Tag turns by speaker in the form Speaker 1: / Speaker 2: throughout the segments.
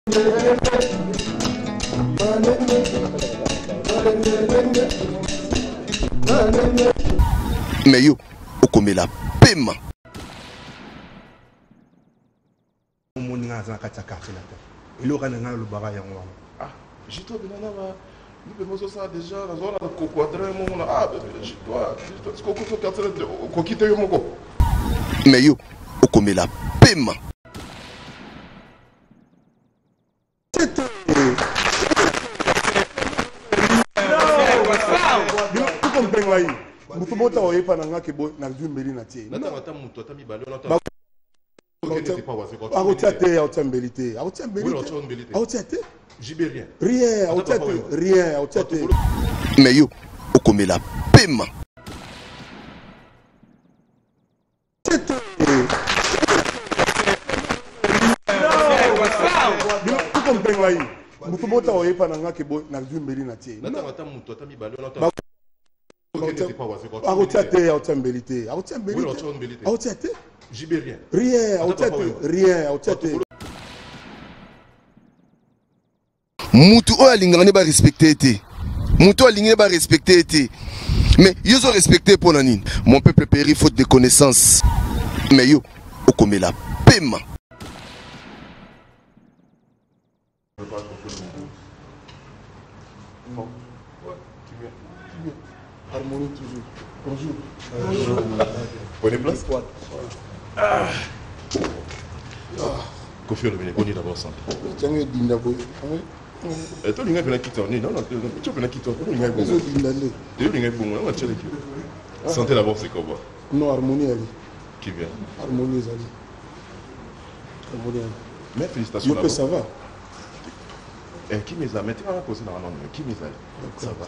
Speaker 1: Mais yo okomela pema.
Speaker 2: Omoni nga naza na kati ya quartier latin, eloko na ngai nalobaka yango wana.
Speaker 3: Ah, J3 bina na ba mpe mozosala déjà, nazwa na koquadre moko na ah J3 J3 sikoyo quartier latin okoki te yo moko.
Speaker 1: Mais yo okomela pema.
Speaker 2: Tukompe ngai motu bota oyepa na nga ke nazwi mbeli na tie. Akotia te, akotia mbeli te, akotia mbeli te, akotia te rien, akotia te rien, akotia te.
Speaker 1: Mais yo okomela pema.
Speaker 2: Tukompe ngai motu bota oyepa na nga ke nazwi mbeli na tie. Akotia te, akotia mbeli te, akotia mbeli te, akotia te rien, akotia te rien, akotia te.
Speaker 1: Mutu oyo alingaka nde barespecte te, mutu oyo alingi nde barespecte te, mais yo ozo respecte mpo na nini? Mon peuple périt faute de connaissance. Mais yo okomela pema.
Speaker 2: Harmonie toujours. Bonjour.
Speaker 3: Bonjour. Prenez place. Ah. Koffi Olomide, boni d'abord santé.
Speaker 2: Tiango edinda boye.
Speaker 3: Tolinga mpena kita nini? Non, non, tio mpena kita tolinga bongo.
Speaker 2: Ezodinda nde.
Speaker 3: Tolinga bongo, non, tio leki. Santé d'abord, c'est comment?
Speaker 2: Non, harmonie ali.
Speaker 3: Qui vient?
Speaker 2: Harmonie ezali. Harmonie ali.
Speaker 3: Mais félicitations.
Speaker 2: Yo mpe ça va?
Speaker 3: Eh, qui mes amis, tu vas poser dans le nom, qui mes amis? Ça va.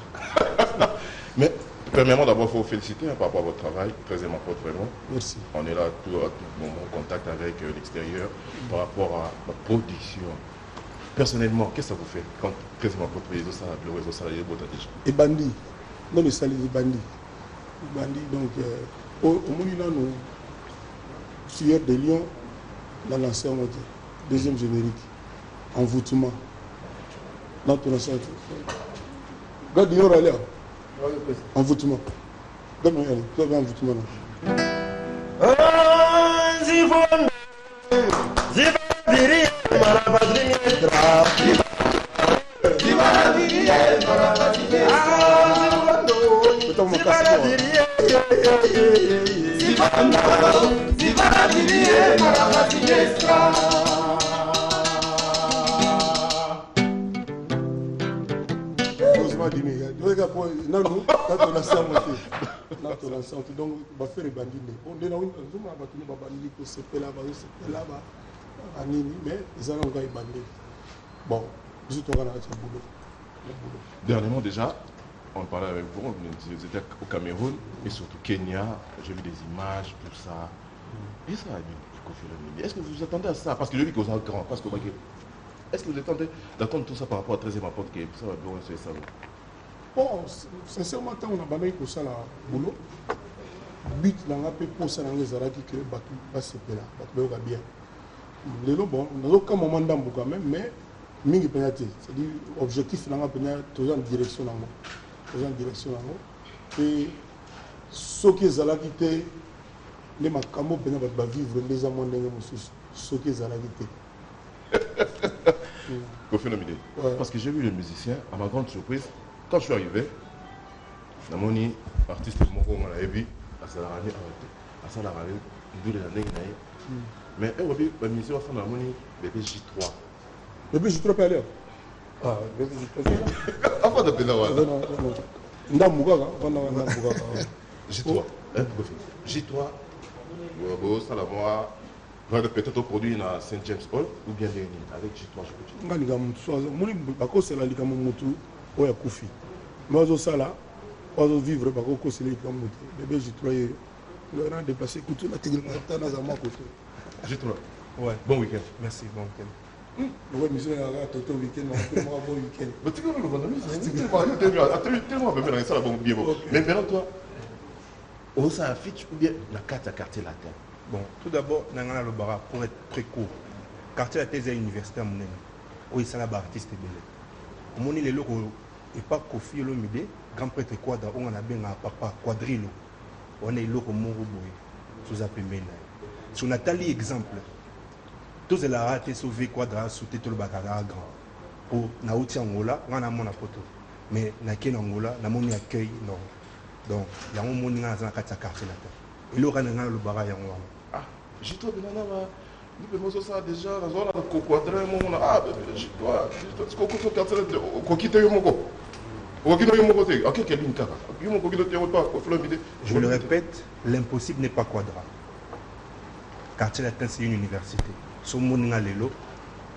Speaker 3: Mais premièrement, d'abord, il faut vous féliciter, hein, par rapport à votre travail, très important vraiment.
Speaker 2: Merci.
Speaker 3: On est là tout, à tout moment en contact avec l'extérieur par rapport à la production. Personnellement, qu'est-ce que ça vous fait quand très important le réseau ça, le réseau ça, les déjà?
Speaker 2: Et bandit. Non, mais ça, les bandits. Bandit, donc, au moment où nous, Tueur de Lion, l'a lancé en mode deuxième générique, envoûtement. Là, tu lances. Gars, dis-moi, allez. Envoûtement. Donne-moi, allez, donne-moi envoûtement. Donc bafere ebandi nde nde nazomona bato nde babandi kosepela, bazosepela banini, mais eza nango kaka ebandeli. Bon, biso toka na kati ya boulot.
Speaker 3: Dernièrement déjà, on parlait avec vous, vous étiez au Cameroun et surtout Kenya, j'ai vu des images, tout ça. Et ça, est-ce que vous vous attendez à ça? Parce que je vis qu'aux grands, parce que est-ce que vous attendez d'attendre tout ça par rapport à 13e rapport qui ça va bien, c'est ça?
Speaker 2: Bon, sincèrement, tant on a bandé comme ça la boulot, but n'a pas pour ça dans les arati que batou pas sepela, batou ba bien. Lelo bon, dans aucun moment d'ambo quand même, mais mingi penalty, c'est-à-dire objectif n'a pas toujours en direction nango, toujours en direction nango. Et ce qui est là qui était les makambo pena ba vivre les amours ndenge mosusu, ce qui est là qui était.
Speaker 3: Koffi Olomide.
Speaker 2: Ouais.
Speaker 3: Parce que j'ai vu le musicien, à ma grande surprise, quand je suis arrivé, namoni artiste moko nga nayebi asalaka ni awa te, asalaka ni ndule na ndenge na ye. Mais oyo ba musicien bafanda namoni bébé J3.
Speaker 2: Bébé J3 pe aller. Ah, bébé J3.
Speaker 3: Afanda mpenza wana.
Speaker 2: Non, non, non. Ndambu kaka, afanda wana ndambu kaka.
Speaker 3: J3. Hein, Koffi. J3. Bosala mwa peut-être au produit na Saint James Hall ou bien ndenge nini avec J3, je peux dire.
Speaker 2: Nga likambo mosusu aza, moni bakosela likambo motu oyo akufi. Mais azosala, azovivre, bakokosela likambo motu. Bébé J3 ye, il a déplacé kutu na tigre na tana za mwa koto.
Speaker 3: J3.
Speaker 4: Ouais.
Speaker 3: Bon week-end.
Speaker 4: Merci, bon week-end.
Speaker 2: Ouais, monsieur, il a toto week-end, on fait moi bon week-end.
Speaker 3: Mais tu connais le vendredi, c'est tellement tellement bien, ça va bon bien bon. Mais maintenant toi, on s'affiche ou bien la carte à quartier latin.
Speaker 4: Bon, tout d'abord, nangana le bara pour être très court. Quartier latin c'est université à Monene. Oyo esala ba artistes ebele. Omoni lelo ko epa Koffi Olomide, grand pretre Quadra oyo nga nabengaka papa Quadrillo, wana eloko moko boye soza pembeni na ye. So natali exemple, tozelaka te so vieux Quadra a saute tolobaka aza grand. Po nawuti Angola, nga na mwana poto mais nake na Angola namoni accueil non. Donc yango omoni nga naza na kati ya quartier latin. Eloko kaka na nga nalobaka yango wana.
Speaker 3: Ah, Jito Binana ba Nipe mozo ça déjà nazo na ko quadrin moko na ah Jito Jito ko ko quartier ko kite yo moko. Okoki no yo moko te. Ok Kelvin kaka. Yo moko kino te pa ko Olomide.
Speaker 4: Je le répète, l'impossible n'est pas quadra. Quartier latin c'est une université. So moni nga lelo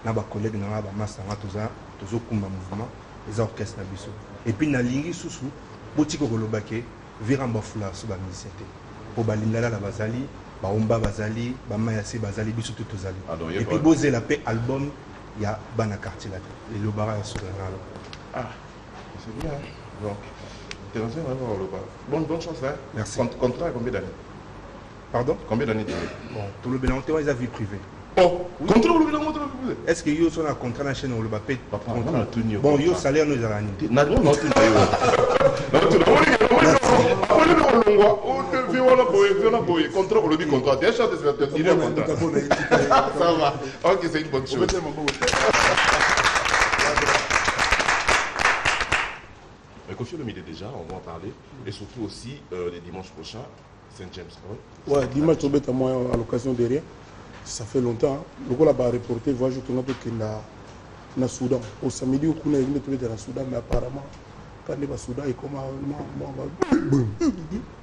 Speaker 4: na ba collègues na nga ba masta nga toza tozo kumba mouvement eza orchestre na biso. Et puis nalingi susu botika koloba ke Viramba fula so ba musiciens te. Po ba lindalala bazali, ba omba bazali, ba mayase bazali, biso tout tozali.
Speaker 3: Ah, donc,
Speaker 4: Et puis bozela pe album ya bana quartier latin. Elobaka ya suka nga aloba.
Speaker 3: Ah, c'est bien. Hein? Donc, t'es Bonne, bonne chance, hein?
Speaker 4: Merci.
Speaker 3: Contrat combien d'années?
Speaker 4: Pardon?
Speaker 3: Combien d'années tu
Speaker 4: Bon, tout le bilan, tu as vie privée.
Speaker 3: Oh, oui. Contrat ou le bilan, privé.
Speaker 4: Est-ce que yo son contrat na chaîne ou le papier?
Speaker 3: Papa, on a tenu.
Speaker 4: Bon, yo salaire nous a ni.
Speaker 3: Non, non, non, tu Non, tu Contrat, on le dit contrat. Déjà, contrat. Ça va. Ok, c'est une bonne chose. Mais Koffi Olomide déjà, on va en parler. Et surtout aussi, les dimanches prochains, Saint James Hall.
Speaker 2: Ouais, dimanche, tu à moi à l'occasion de rien. Ça fait longtemps. Le gars a reporté voyage tout le na Soudan. Au samedi, au Kuna, il est dans Soudan, mais apparemment, quand il va Soudan, il commence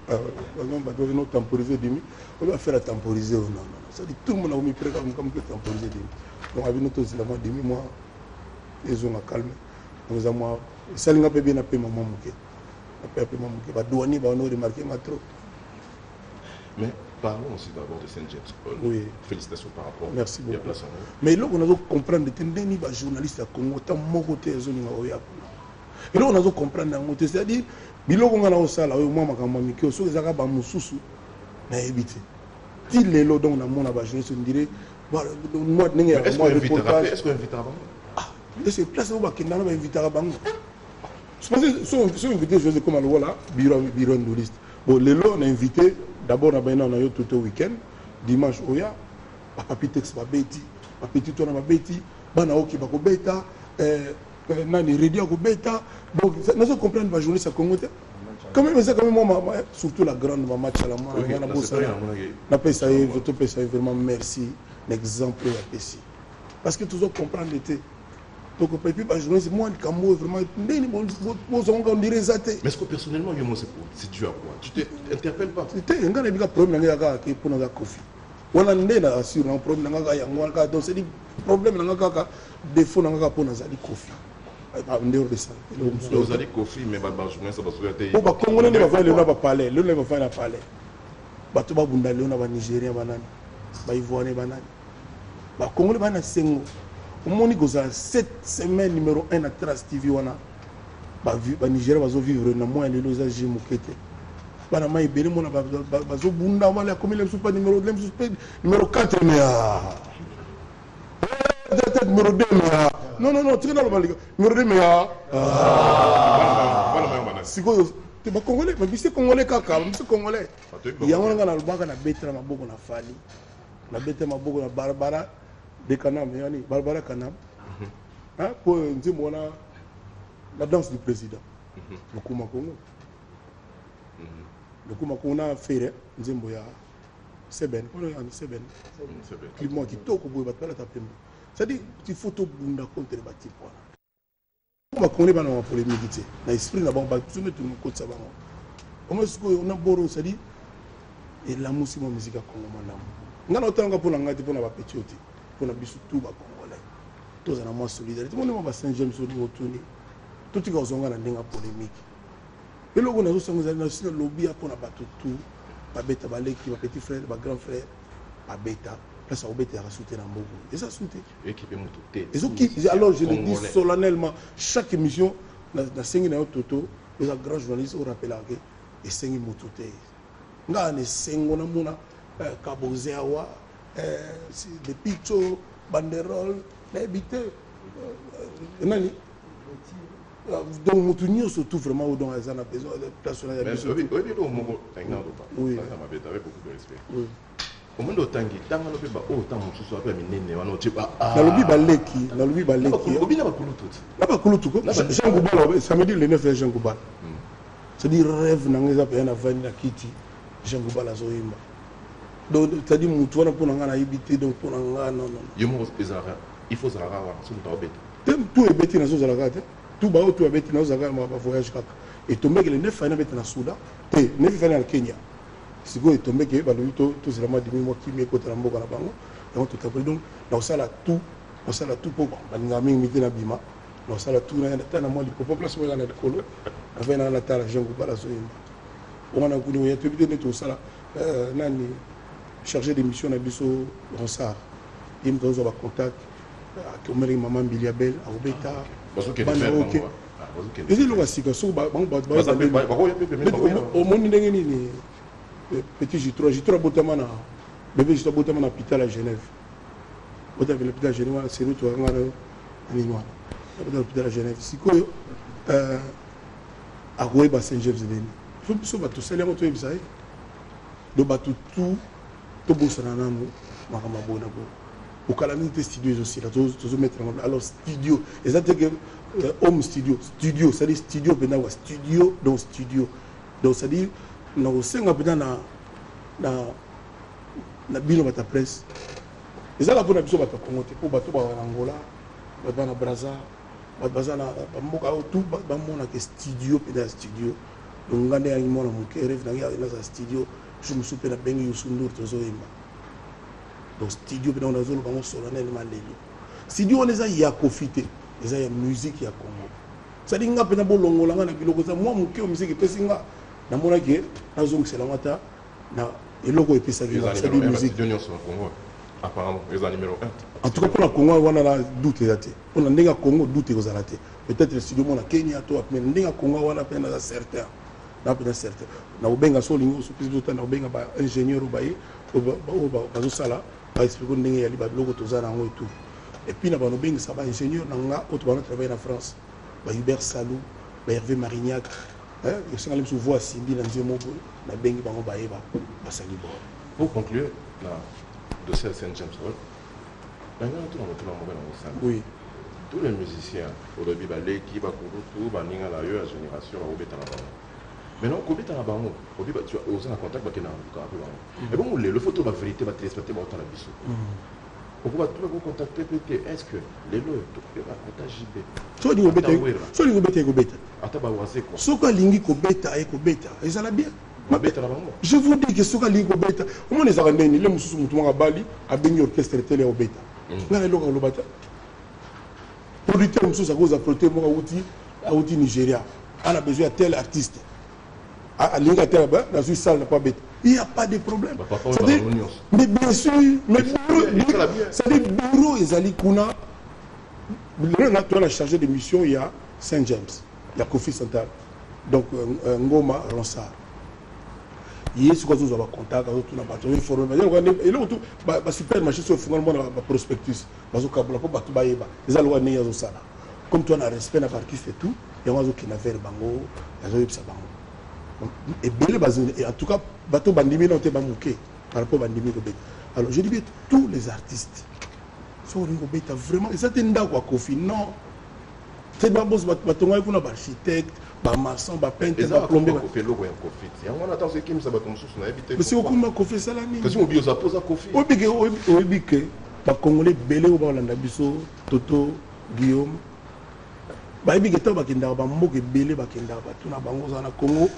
Speaker 2: à temporiser demi. On va faire temporiser. Non, non, non. Ça dit tout le monde a mis prêt comme temporiser demi. Donc, avec notre demi, moi, ils ont calmé. Donc, moi, ça l'a bien appelé maman Mouké. Appelé maman Mouké. Bah, douanier, bah, on a remarqué trop.
Speaker 3: Mais parlons aussi d'abord de Saint James Hall.
Speaker 2: Oui.
Speaker 3: Félicitations par rapport.
Speaker 2: Merci beaucoup. Mais là, on a comprendre que les journalistes à Congo, tant moroté, ils ont Et là, on a comprendre, c'est-à-dire, biloko nga na osala oyo mwa makambo ya mike soki ezaka bamosusu nayebi te ti lelo donc namona bajournaliste on dirait mwa ndenge ya mwa reportage.
Speaker 3: Est-ce qu'on invitera bango?
Speaker 2: Ah, est-ce que place oyo bakendana bainvitaka bango? So invité José comme lokola bureau ndoliste. Bon, lelo on a invité d'abord na bayina na yo tout au week-end dimanche oya bapapi tex babeti bapeti tona babeti bana oki bakobeta nani redi akobeta. Donc nazo comprendre ba journaliste ya Congo te. Quand même ça quand même moi surtout la grande maman Tchala moi na bosa na pesa ye to pesa vraiment merci l'exemple ya pesi parce que toujours comprendre te. Donc et puis ba journaliste moi likambo vraiment ndeni bozonga on dirait ça te.
Speaker 3: Mais est-ce que personnellement yo moi c'est dû à quoi? Tu te interpelles pas?
Speaker 2: Te nga na bika problème nga kaka ke pona za Koffi. Wana nde na assure na problème nga kaka yango wana kaka donc c'est dit problème nga kaka défaut nga kaka pona zali Koffi. En dehors de ça.
Speaker 3: Vous allez Koffi mais ba journaliste ba soya te.
Speaker 2: Bo ba Congolais ne ba va lelo ba palais, lelo ba va na palais. Bato ba bunda lelo na ba Nigérien banani, ba Ivoirien banani. Ba Congolais ba na sengo. Omoni kozala 7 semaines numéro 1 na Trace TV wana. Ba ba Nigérien bazo vivre na moyen lelo eza J Mokete. Bana mai ebele mona bazo bunda wala komi lemsu pa numéro lemsu pe numéro 4 mais ah. Numéro 2 mais ah. Non non non, tika na numéro 2 mais ah. Sikoyo te ba Congolais, ba biso Congolais kaka, ba biso Congolais. Yango nga na lobaka na betela maboko na Fally. Na betela maboko na Barbara de Kanam, yani Barbara Kanam. Hein, pour nzembo wana la danse du président. Lokuma Congo. Lokuma Congo na ferre nzembo ya Seben, oyo ya Seben. Climat kitoko boye bato balata pembe. C'est-à-dire il faut tobunda contre ba type wana. Ba Congolais bana ba polémique te. Na esprit na bango ba biso nde tokotisa bango. Comment sikoyo na boro c'est-à-dire elamusi mwa musique ya Congo malamu. Nga na otanga mpona ngai te mpona ba petit te. Mpona biso tout ba Congolais. Tozala mwa solidarité. Moni mwa ba Saint James oyo otuni. Totika kozonga na ndenge ya polémique. Eloko nazosanga ezali na sina lobi ya mpona bato tout babeta baleki ba petit frère ba grand frère babeta place ya kobetela sute na mboka. Eza sute.
Speaker 3: Équipe moto te.
Speaker 2: Ezoki alors je le dis solennellement chaque émission na sengi na yo Toto oza grand journaliste o rappelaka ke esengi moto te. Nga na esengo namona Kaboze awa de Picho banderole nayebi te. Nani? Donc motu nyonso tout vraiment oyo donc aza na besoin place wana ya biso.
Speaker 3: Oyebi eloko moko nalingi naloba?
Speaker 2: Oui.
Speaker 3: Naza mabe, avec beaucoup de respect.
Speaker 2: Oui.
Speaker 3: Omoni, otangi ntangano mpe baoyo ntango mosusu ape ya minene wana otie ba
Speaker 2: Nalobi baleki, nalobi baleki.
Speaker 3: Obina bakulutu ti.
Speaker 2: Na bakulutu ko. Jean Goubal, samedi le 9 ya Jean Goubal, c'est-à-dire rêve na ngai eza mpenza navandi na kiti, Jean Goubal azoyemba. Donc c'est-à-dire motu wana, mpo na ngai, nayebi te. Donc mpo na ngai, non, non.
Speaker 3: Yo moko ezalaka, il faut ozalaka wana so moto aobeta.
Speaker 2: Te, tout ebeti, nazozalaka te. Tout baoyo tout abeti, nazozalaka na bavoyage kaka. Etombeki le 9 fani abeta na Soudan te, 9 fani na Kenya. Sikoyo etombeki, balobi tozela mwa dimi, mwa kimi ekota na mboka na bango yango totaboli. Donc nakosala tout, nakosala tout mpo balingaka mingi te na bima. Nakosala tout ta na mwa likopo place moko eza na likolo, navai nanga natala Jean Goubal azoyemba wana kuna. Oya, toyebi te nde tosala nani chargé de mission na biso Ronsard, ye moto azozwa bacontact. Akomelaki mama Mbilia Bel akobeta.
Speaker 3: Bazokende.
Speaker 2: Bana
Speaker 3: faire
Speaker 2: oke.
Speaker 3: bango, ah, bazokende.
Speaker 2: Eza eloko ya sika soki bango bato
Speaker 3: Baza
Speaker 2: bayeba
Speaker 3: mpe-
Speaker 2: ndenge.
Speaker 3: bakoya mpe pembeni,
Speaker 2: Neti
Speaker 3: bakoya.
Speaker 2: Omoni ndenge nini petit J3, J3 abotama na bébé J3 abotama na hôpital ya Genève. Botama na hôpital ya Genève wana, seri toyanga na nini wana, abotama na hôpital ya Genève. Sikoyo akoyeba Saint James ndeni. Il faut biso bato tosali yango toyebisa ye. Donc bato tout tobosana nanu makambo ya boye na boye. Okala mingi te, studio ezosila, tozomettre yango. Alors studio eza te ke home studio, studio c'est-à-dire studio mpenza kwa studio. Donc studio, donc c'est-à-dire na kosenga mpenza na bino bato ya presse, ezalaka mpona biso bato ya Congo te, mpo bato baza na Angola, bato baza na Braza, bato baza na bamboka oyo tout bamonaka studio mpenza ya studio. Donc nga nde yangi mwana moke, rêve nangi naza studio. Jour mosusu mpe nabengi Youssou N'Dour, tozoyemba. Donc studio mpe nazoloba ngo solennellement lelo, studio wana eza ya Kofi te, eza ya musique ya Congo. C'est-à-dire nga mpenza bolongola nga na biloko eza mwa moke oyo musique epesi nga, namonaki nazongisela ngo ata na eloko oyo epesaki nga,
Speaker 3: Eza
Speaker 2: c'est-à-dire
Speaker 3: numéro 1
Speaker 2: musique.
Speaker 3: Studio nyonso na Congo, apparemment eza numéro 1.
Speaker 2: En tout cas mpona Congo wana na doute eza te. Mpona ndenge ya Congo, doute ekozala te. Peut-être studio mona Kenya to mais ndenge ya Congo wana mpe naza certain, na mpenza certain. Na kobenga so olingi osopesi biso ta, na kobenga baingénieur oyo baye oyo bazosala, baexplique ndenge yali babiloko toza na yango et tout. Et puis na banobengisa baingénieur na nga oyo tobanda travaille na France, bahubert Salou, bahervé Marignac. Osengali biso voix asimbi na nzembo boye, nabengi bango, bayeba basali boye.
Speaker 3: Pour conclure na dossier ya Saint James Hall, nanga tuna motuna moko na kosala.
Speaker 2: Oui.
Speaker 3: Tous les musiciens olobi, baleki, bakulutu, baninga na yo ya génération, bakobeta na bango. Maintenant kobeta na bango, obi oza na contact, bakenda na luka mpe bango. Ebongo lelo faut to bavérité, batéléspectateur baotala biso, okoba to bakocontacte mpe te. Est ce que lelo tokoyoka ata JB?
Speaker 2: So olingi
Speaker 3: Ata
Speaker 2: kobeta,
Speaker 3: Wera.
Speaker 2: so olingi kobeta, ekobeta.
Speaker 3: Ata bawase quoi.
Speaker 2: Soki alingi kobeta, ayekobeta, ezala bien.
Speaker 3: Babeta na bango.
Speaker 2: Je vous dis que soki alingi kobeta, omona ezalaka ndeni le mosusu, motu moko abali, abengi orchestre tele ya kobeta. Ngai eloko aloba te. Producteur mosusu akozwa producteur moko awuti Nigeria, ana besoin ya tel artiste, alingi ate nazwi salle na po abeta, il y a pas de problème.
Speaker 3: Bapapa oyo
Speaker 2: C'est-à-dire-
Speaker 3: bango nyonso.
Speaker 2: Mais bien sûr, mais bureau,
Speaker 3: Ezala bien.
Speaker 2: c'est-à-dire bureau ezali kuna. Lelo na toza na chargé de mission ya Saint James ya Kofi Central, donc Ngoma Ronsard, ye soki azozwa bacontact, azotuna bato, azoinforme eloko tu. Basupermarché so efungana, mona baprospectus bazokabola mpo bato bayeba. Eza lokola ndenge azosala comme toi na respect na baartiste et tout, yango azokenda vers bango, azoyebisa bango ebele. En tout cas bato bandimi nano te, bamoke par rapport bandimi kobeta. Alors je dis bien, tous les artistes, soki olingi kobeta vraiment, eza te ndako ya Kofi, non te. Babosi batongaki kuna, baarchitecte, bamaçon, bapeintre,
Speaker 3: Eza
Speaker 2: baplombier.
Speaker 3: Kofi, eloko ya Kofi ti yango wana ata ozokimisa bato mosusu, nayebi te.
Speaker 2: Mais okoma Kofi esala nini?
Speaker 3: Kasi mobi oza poza Kofi.
Speaker 2: Oyebi ke bacongolais ebele oyo bakolanda biso, toto Guillaume, bayebi ke ntango bakendaka bamboka ebele, bakendaka batuna bango, ozala na Congo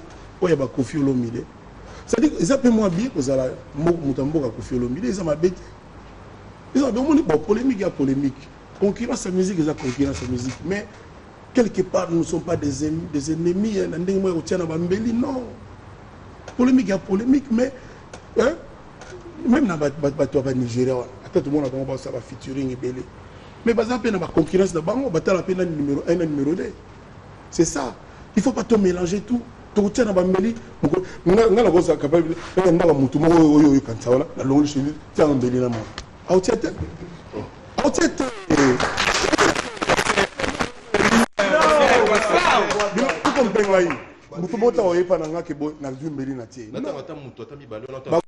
Speaker 2: oyo ya bakofi Olomide. C'est-à-dire eza mpe mwa bien kozala moto ya mboka Kofi Olomide, eza mabe te, eza mabe. Omoni, bon, polémique ya polémique, concurrence ya musique eza concurrence ya musique, mais quelque part nous ne sommes pas des ennemis na ndenge moko ya kotia na bambeli. Non, polémique ya polémique, mais hein, même na bato ya banigéria wana, ata tomona bango basala bafeaturing ebele, mais baza mpe na baconcurrence na bango, batala mpe na numéro 1 na numéro 2. C'est ça, il faut pas to mélanger tout, tokotia na bambeli. Nga nakozala capable nga ndaka motu moko oyo oyokanisa wana, nalongoli chemise, tia mbeli na mona, aotia te, aotia te. mpe ngai motu moko oyepa na nga ke boye nazwi mbeli na tie.
Speaker 3: Natanga ata moto ata mibale wana.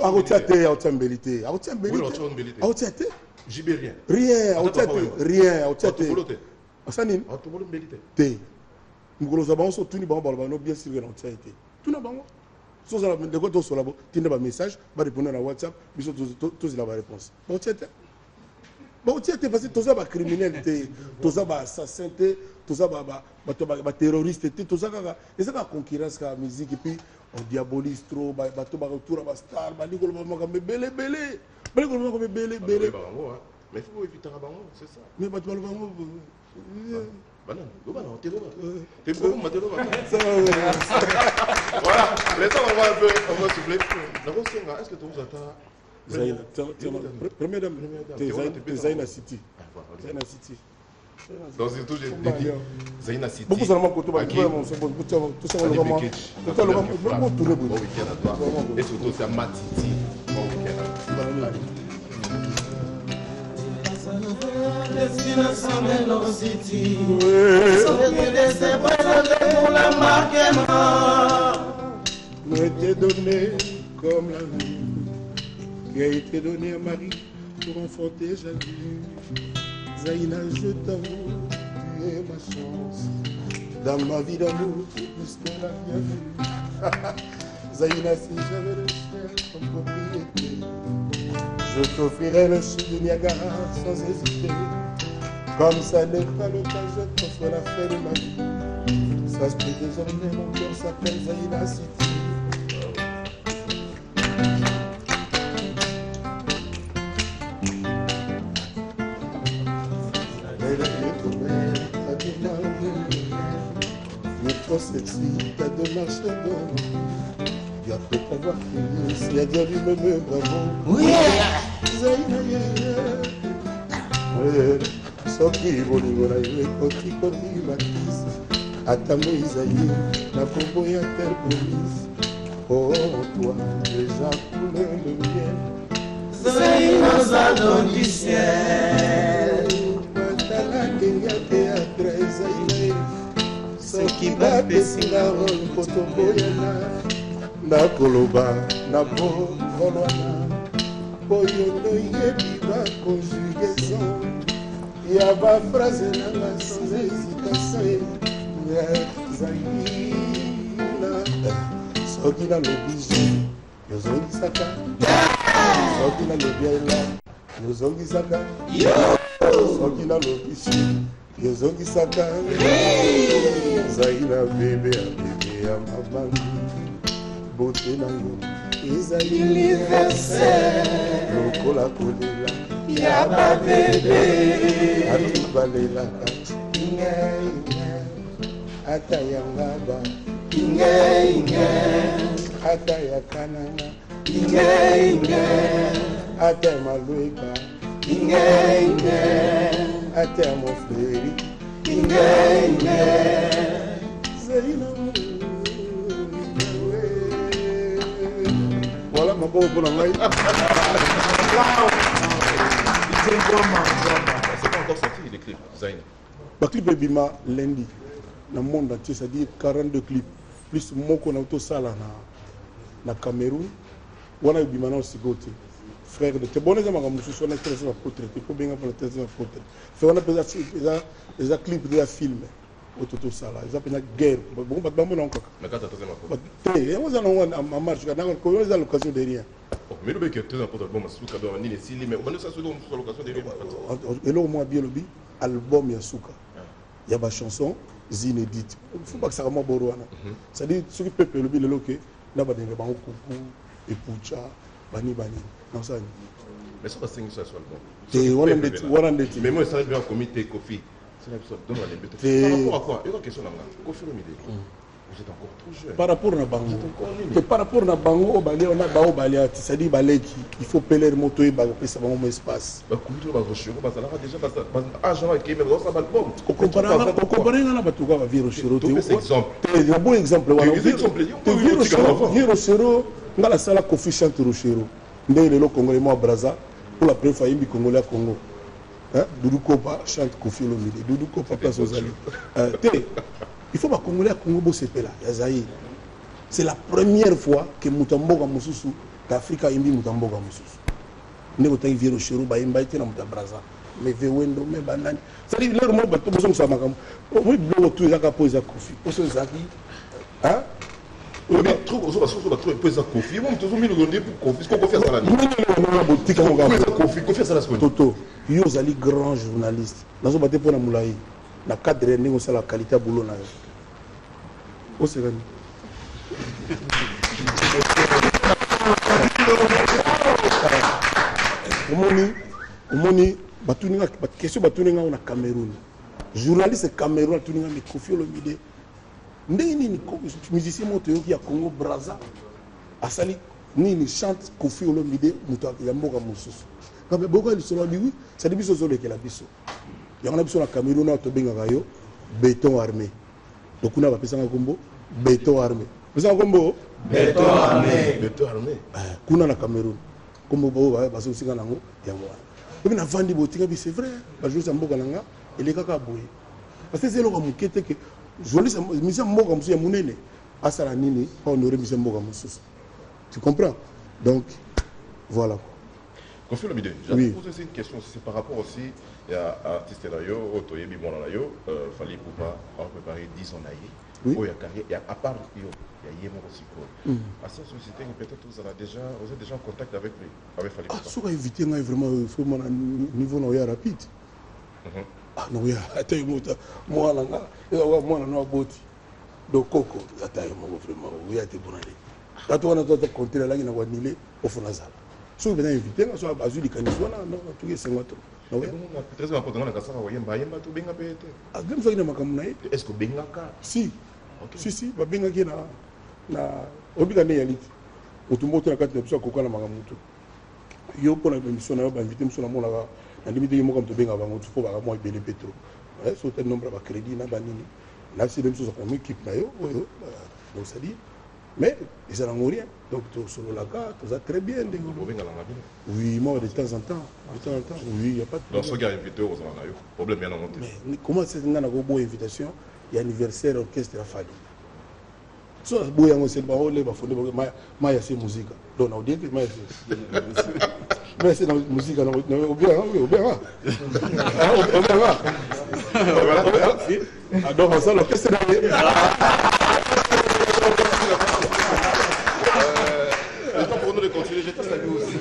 Speaker 2: Akotia te, akotia mbeli te, akotia mbeli
Speaker 3: Oui,
Speaker 2: te,
Speaker 3: akotia mbeli te.
Speaker 2: Akotia te.
Speaker 3: JB rien.
Speaker 2: Rien, akotia
Speaker 3: Ata papa
Speaker 2: te.
Speaker 3: Wemba.
Speaker 2: Rien, akotia te.
Speaker 3: Atobolo te.
Speaker 2: Asa nini?
Speaker 3: Atobolo mbeli te.
Speaker 2: Te, mokolo ozwa bango so otuni bango, baloba no bien sûr ke na otia ye te. Tuna bango so ozala ndeko, tosola bo tinda bamessage, barépondre na WhatsApp, biso tozela baréponse. Baotia te, baotia te, parce que toza bacriminel te, toza baassassin te, toza bato baterroriste te. Toza kaka, eza kaka concurrence, kaka musique. Et puis on diabolise trop bato bakotura bastar, balingi koloba makambo ebele ebele, balingi koloba makambo ebele ebele.
Speaker 3: Bango bango, hein. Mais il faut éviter bango, c'est ça.
Speaker 2: Mais bato baloba yango.
Speaker 3: Banane, loba na te loba. Te loba, te loba. Voilà, laissez on va un peu, on va souffler. Nakosenga, est-ce que tu vous attends?
Speaker 2: Zaina, première dame, te Zaina City.
Speaker 3: Ah, voilà.
Speaker 2: Zaina City.
Speaker 3: Donc surtout j'ai dit Zaina City.
Speaker 2: Beaucoup seulement koto ba
Speaker 3: Aki,
Speaker 2: tout ça
Speaker 3: Sadi
Speaker 2: lokama.
Speaker 3: Beketch,
Speaker 2: Tout ça lokama,
Speaker 3: Bon
Speaker 2: tourner boye.
Speaker 3: week-end à toi. Et surtout c'est Matiti. Bon week-end à toi.
Speaker 5: Destination Melo City. Pour la marque.
Speaker 2: Nous été donné comme la vie qui a été donnée à Marie pour enfanter Jésus. Zaina, je t'avoue, tu es ma chance. Dans ma vie d'amour, tu es plus que la bienvenue. Zaina, si j'avais le ciel comme propriété, je t'offrirais le chute du Niagara sans hésiter. Comme ça n'est pas le cas, je t'offre la fin de ma vie. Sache que désormais mon cœur s'appelle Zaina City. Elle est trop belle, ta démarche, tu es trop sexy, ta démarche est bonne. Il a peut t'avoir crié, s'il a bien lui-même bravo.
Speaker 5: Oui.
Speaker 2: Zaina, yeah, yeah. Soki bolingo na yo ekoki kobima kisi, ata moi ezali na kombo ya terre promise. Oh, toi déjà coule le miel.
Speaker 5: Zaina donne du ciel.
Speaker 2: Natalaki ya théâtre, ezali soki bapesinga role mpo toboyana, nakoloba na bokolwana po yo noyebi baconjugaison ya baphrase nanga sans hésitation. Zaina, soki nalobi je, yozongisaka, soki nalobi ela, yozongisaka, soki nalobi shi, yozongisaka. Zaina, bebe ya bebe ya mabanga, bote nango ezali
Speaker 5: Universel.
Speaker 2: Lokola kolela
Speaker 5: Ya babebe.
Speaker 2: Atu balelaka inge inge, ata ya ngaba
Speaker 5: Inge inge.
Speaker 2: Ata ya kananga
Speaker 5: Inge inge.
Speaker 2: Ata ya malweka
Speaker 5: Inge inge.
Speaker 2: Ata ya mofleri
Speaker 5: Inge inge.
Speaker 2: Zaina. Voilà, maboko mpona ngai.
Speaker 3: C'est pas encore sorti les clips, Zaina?
Speaker 2: Baclip ebima lundi na monde entier, c'est-à-dire 42 clips plus moko na tosala na Cameroun. Wana ebima nao sikoyo te, frère de te bona eza makambo mosusu wana, troisième apôtre te po benga mpona troisième apôtre fe wana mpenza eza clip te, ya film oyo to tosala, eza mpenza guerre. Bongo bato bamona yango kaka.
Speaker 3: Na kati ya troisième apôtre.
Speaker 2: Te, yango eza nango en marche, kaka eza l'occasion de rien.
Speaker 3: Oh, mais le que troisième apôtre, bon, masuka do nini esili, mais obandi ça soki mosusu l'occasion de rien.
Speaker 2: Eloko moko abi elobi album ya suka ya bachanson inédite, fo bakisaka mwa boro wana, c'est-à-dire soki peuple elobi lelo ke na bandenge bango kuku epucha bani bani nasala nini?
Speaker 3: Mais ça basengi so ya so album.
Speaker 2: Te, wana ndeti, wana ndeti.
Speaker 3: Mais moi ça bien comité Kofi. C'est la biso donc la
Speaker 2: Te.
Speaker 3: Par rapport à quoi? Il y a question nanga. Kofi Olomide. Vous êtes encore trop jeune.
Speaker 2: Par rapport na bango
Speaker 3: encore nini?
Speaker 2: Te, par rapport na bango oyo balia wana, bao balia te, c'est-à-dire baleki, il faut pelere moto oyeba kopesa bango mo espace.
Speaker 3: Bakubi ba Rochero bazalaka déjà ba âge wana ke mais baza album.
Speaker 2: Okompare nga na bato kaka bavie Rochero te.
Speaker 3: Topesa exemple.
Speaker 2: Te, ya bon exemple wana.
Speaker 3: Te, exemple, yo,
Speaker 2: Te,
Speaker 3: yo,
Speaker 2: vie
Speaker 3: yo, tika
Speaker 2: Rochero,
Speaker 3: avant.
Speaker 2: vie Rochero, nga nasala Kofi chante Rochero, ndenge lelo Congolais mwa Braza pour la première fois ayembi Congolais ya Congo. Hein? Doudou Kopa chante Koffi Olomide. Doudou Kopa place ozali. Te, il faut ba Congolais ya Congo bosepela ya Zaïre. C'est la première fois que moto ya mboka mosusu d'Afrique ayembi moto ya mboka mosusu. Ndenge otangi Vieux Rochereau bayemba ye te na moto ya Brazza. Mais Vieux Wendo, mais banani. C'est-à-dire l'heure moko bato bozongisa makambo. Omoni biloko tout ezaka po eza Koffi. Poso ezalaki hein?
Speaker 3: Oyebi trop ozo ba soso ba trop po eza Koffi. Mo mutu ozo mino nde Koffi. Siko Koffi asala nini?
Speaker 2: Nini botika ngo
Speaker 3: kaka. Eza Koffi, Koffi asala siko.
Speaker 2: Toto, yo ozali grand journaliste. Nazoba te pona molayi na cadre ya ndenge osala qualité ya boulot na yo. Oseka nini? Omoni, omoni batuni nga ba question batuni nga na Cameroun. Journaliste Cameroun atuni nga mais Koffi Olomide ndenge nini musicien moko toyoki ya Congo Brazza asali nini chante Koffi Olomide moto ya mboka mosusu. Ngabe boka lisolo bi oui, c'est biso ozolekela biso. Yango na biso na Cameroun awa tobengaka yo béton armé. Donc kuna bapesanga kombo béton armé. Pesanga kombo
Speaker 5: béton armé.
Speaker 3: Béton armé.
Speaker 2: Kuna na Cameroun kombo bo bazosinga nango yango wana. Obi na vandi botinga bi c'est vrai, ba journaliste ya mboka na nga elekaka boye. Parce que c'est eloko moke te que journaliste musicien mboka mosusu ya monene asala nini pa honorer musicien mboka mosusu. Tu comprends? Donc voilà quoi.
Speaker 3: Koffi Olomide, j'avais posé aussi une question, c'est par rapport aussi à artiste na yo, oyo toyebi mwana na yo, Fally Ipupa a préparé 10 ans na ye. Oyo ya carrière, ya à part yo, ya ye moko sikoyo. À sa société, peut-être vous êtes déjà en contact avec lui, avec Fally
Speaker 2: Ah,
Speaker 3: Ipupa.
Speaker 2: soki invité ngai vraiment, il faut mon niveau na oya rapide. Ah non, ya ata yo mota mwana nga, ya mwana no aboti. Donc koko ata yo moko vraiment, oya te bona le. Tato wana to compter la langi na kwa nile ofona zala. Soki bena invité nga so azwi likanisi wana non tuki esengo to. Na oya.
Speaker 3: Très important na kasaka koyemba, yemba to benga pe te.
Speaker 2: Ah, même soki na makambo na ye.
Speaker 3: Est-ce que bengaka?
Speaker 2: Si. Si si, ba bengaki na na obika ne yaliti. Otumbo te na kati na biso akoka na makambo to. Yo pona émission na yo ba invité biso na monaka na limite yo moko moto benga bango fo baka mwa ebele pe trop. Ouais, so te nombre ba crédit na ba nini. Na si biso za équipe na yo oyo donc ça dit mais ils n'en ont rien. Donc to solo la carte, ça très bien ndenge.
Speaker 3: Obenga na bino.
Speaker 2: Oui, moi de temps en temps, de temps en temps, oui, il y a pas de
Speaker 3: Donc
Speaker 2: problème.
Speaker 3: ceux qui ont invité aux na yo, problème bien monté.
Speaker 2: Mais comment c'est nga na ko bo invitation ya anniversaire orchestre ya Fally. So bo yango c'est ba ole ba fonde ba ma ya c'est musique. Donc na odie ma ya c'est. Mais c'est dans musique na ou bien ou bien. Ah, ou bien.
Speaker 3: Voilà.
Speaker 2: Ah, donc ça l'orchestre na
Speaker 3: Le temps pour nous de continuer, j'ai salué aussi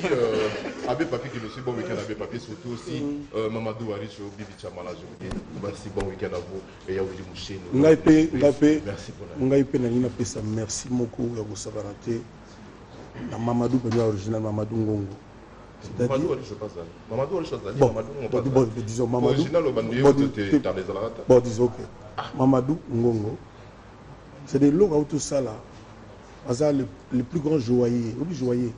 Speaker 3: Abbé Papi qui me suit, bon week-end Abbé Papi, surtout aussi Mamadou Aricho, Bibi Chamala, je vous dis merci, bon week-end à vous, et Yaoudi Mouché.
Speaker 2: Ngai pe, ngai pe,
Speaker 3: Merci pour la
Speaker 2: ngai pe na nina pesa merci beaucoup ya kosakana te na Mamadou pe original Mamadou Ngongo. C'est-à-dire
Speaker 3: Mamadou Aricho pas ça. Mamadou Aricho Zali,
Speaker 2: Bon,
Speaker 3: Mamadou Ngongo
Speaker 2: bon,
Speaker 3: pas
Speaker 2: bon,
Speaker 3: ça.
Speaker 2: disons Mamadou.
Speaker 3: Original au Bandu,
Speaker 2: Bon,
Speaker 3: tu t'es
Speaker 2: tu-
Speaker 3: dans les Alaratas.
Speaker 2: Bon, disons ok. Mamadou Ngongo. C'est des lots tout ça là. Baza le plus grand joaillier, le plus joaillier.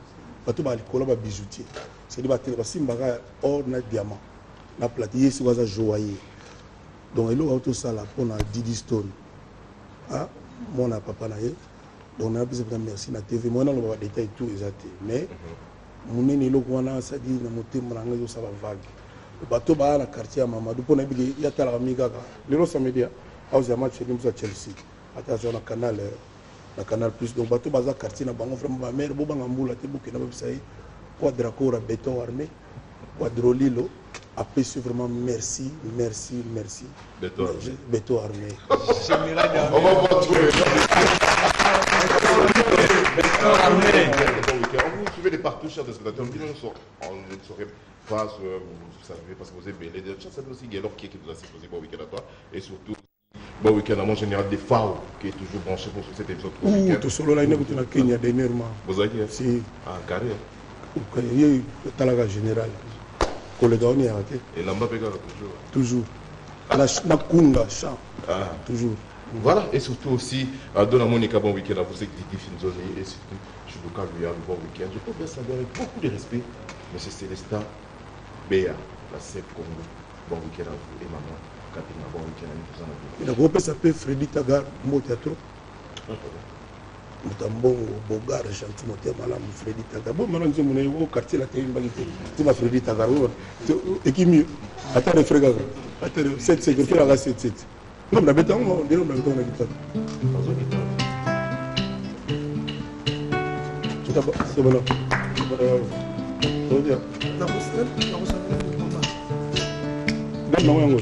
Speaker 2: Bato ba likolo ba bijoutier. C'est des bato ba simbaka or na diamant. Na platine yesu baza joaillier. Donc eloko auto sala pona Didi Stone. Ah, mona papa na ye. Donc na pesa merci na TV. Moi na ba détail tout exact. Mais munene eloko wana ça dit na motema na ngai osala vague. Bato ba na quartier ya Mamadou pona biki ya tala mi kaka. Lelo samedi house ya match ya Chelsea. Ata na canal na Canal Plus. Donc bato baza quartier na bango vraiment ba mère bo banga mbula te bokena ba bisa ye Quadracora béton armé Quadrolilo apesi vraiment merci, merci, merci.
Speaker 3: Béton armé.
Speaker 2: Béton armé.
Speaker 5: Général
Speaker 3: On va voir tout.
Speaker 5: Béton armé.
Speaker 3: On vous suivez de partout, chers téléspectateurs. On ne saurait pas, vous savez, parce que vous êtes belé. Chers amis aussi, Gaylor qui nous a posé bon week-end à toi. Et surtout, bon week-end à mon général des FAO, qui est toujours branché pour cette émission.
Speaker 2: Ouh, tout solo là, il est au Kenya dernièrement.
Speaker 3: Vous avez dit, hein?
Speaker 2: Si.
Speaker 3: Ah, carré.
Speaker 2: Il est talaga général. Collègue, on est arrêté.
Speaker 3: Et Lamba Pega, toujours.
Speaker 2: Toujours. La Kunga, chant.
Speaker 3: Ah.
Speaker 2: Toujours.
Speaker 3: Voilà, et surtout aussi, à Dona Monica, bon week-end à vous, c'est Didi Finzoni, et surtout, Chubuka Luya, bon week-end. Je peux bien saluer avec beaucoup de respect, M. Célestin Béa, la SEP Congo. Bon week-end à vous, et maman, Kapina, bon week-end à nous, tous en
Speaker 2: Il a groupé s'appelle Freddy Tagar, mot théâtre.
Speaker 3: Ah, pardon.
Speaker 2: Moto ya mbongo, Bogar, gentil, motema malamu, Freddy Tagar. Bo mana nzembo na ye o quartier la te yembaki te. Nzembo ya Freddy Tagar oyo ekimi ata refrain kaka. Ata 7 7 refrain kaka 7 7. Ngam na beta ngo ndelo na beta na guitare. Tuta ba c'est bon. Odia. Ngam na yango.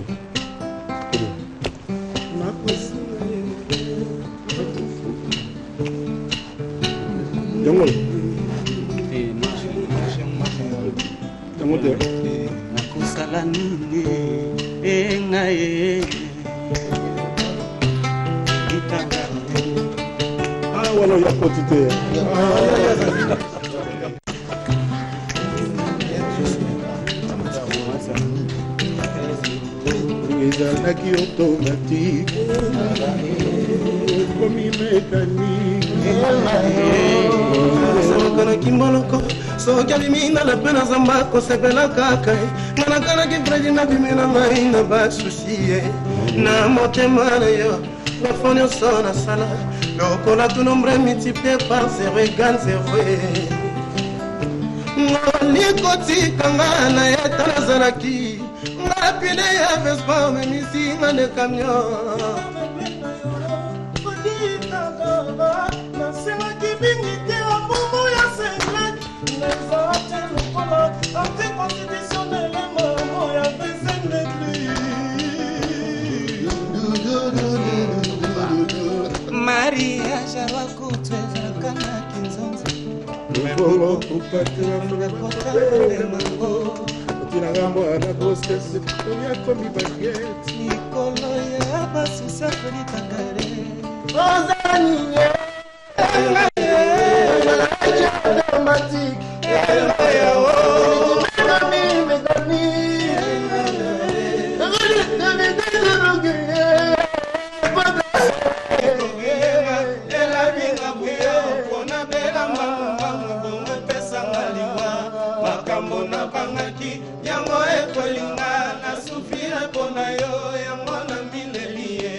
Speaker 2: Yango. Yango te.
Speaker 5: Nakosala nini engai?
Speaker 2: Ah wana ya koti te. Ezalaki automatique, ekomi mécanique.
Speaker 5: Nakanaki mboloko soki abimi na lape na zamba kosepela kaka ye. Nga nakanaki Fredi nabimi na ngai na basusi ye na motema na yo. Bafo nyonso nasala lokola tout nombre multiplié par 0 égale 0. Ngoli kotikanga na ye ta nazalaki nga pine ya Vespa omemisi nga nde camion.
Speaker 6: Naselaki mingi te abumu ya senglet eza te lokola anticonstitutionnel mamo ya vesenetli.
Speaker 5: Mariage abakutu ezalaka na kinzonzi.
Speaker 2: Bongo otinaka mwana kosese oyakomi baguette.
Speaker 5: Likolo ya basusi akolitangare. Elabinga buyo mpona bela mbangu bongo epesanga liwa. Makambo nabangaki yango ekolinga na sufire mpo na yo yango na mileli ye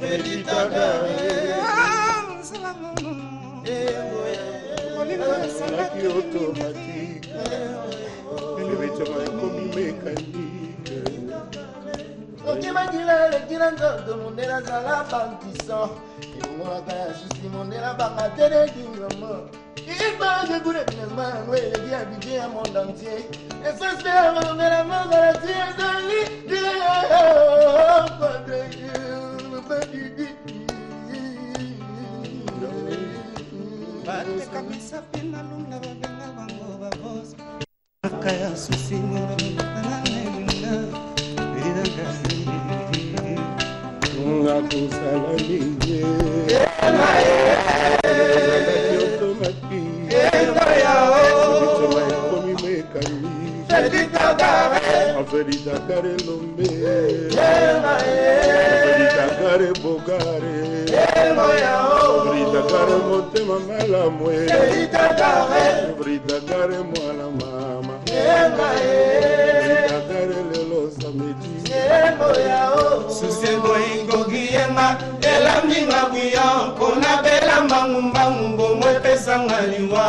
Speaker 5: Freditagare.
Speaker 2: Ezalaki automatique, ebetama ekomi mécanique.
Speaker 6: Okimangila elekila nzoto mondele azala bankiso elongolaka ya susi mondele abanga teledingamo ipaekudepinasma yango eleki ya budget ya monde entier esespeamalongela mozala ti ezali.
Speaker 5: Bateka misapi na lunda babenga bango babos aka ya susi.
Speaker 2: Nakosala nini? Ezalaki automatique, ebetama ekomi mécanique. Afelitakare lombe, afelitakare bogare, afelitakare motema malamu, afelitakare mwana mama, afelitakare lelo samedi.
Speaker 5: Susi eboyi yenga elambinga buya mpona bela mbangumbangu bongo epesanga liwa.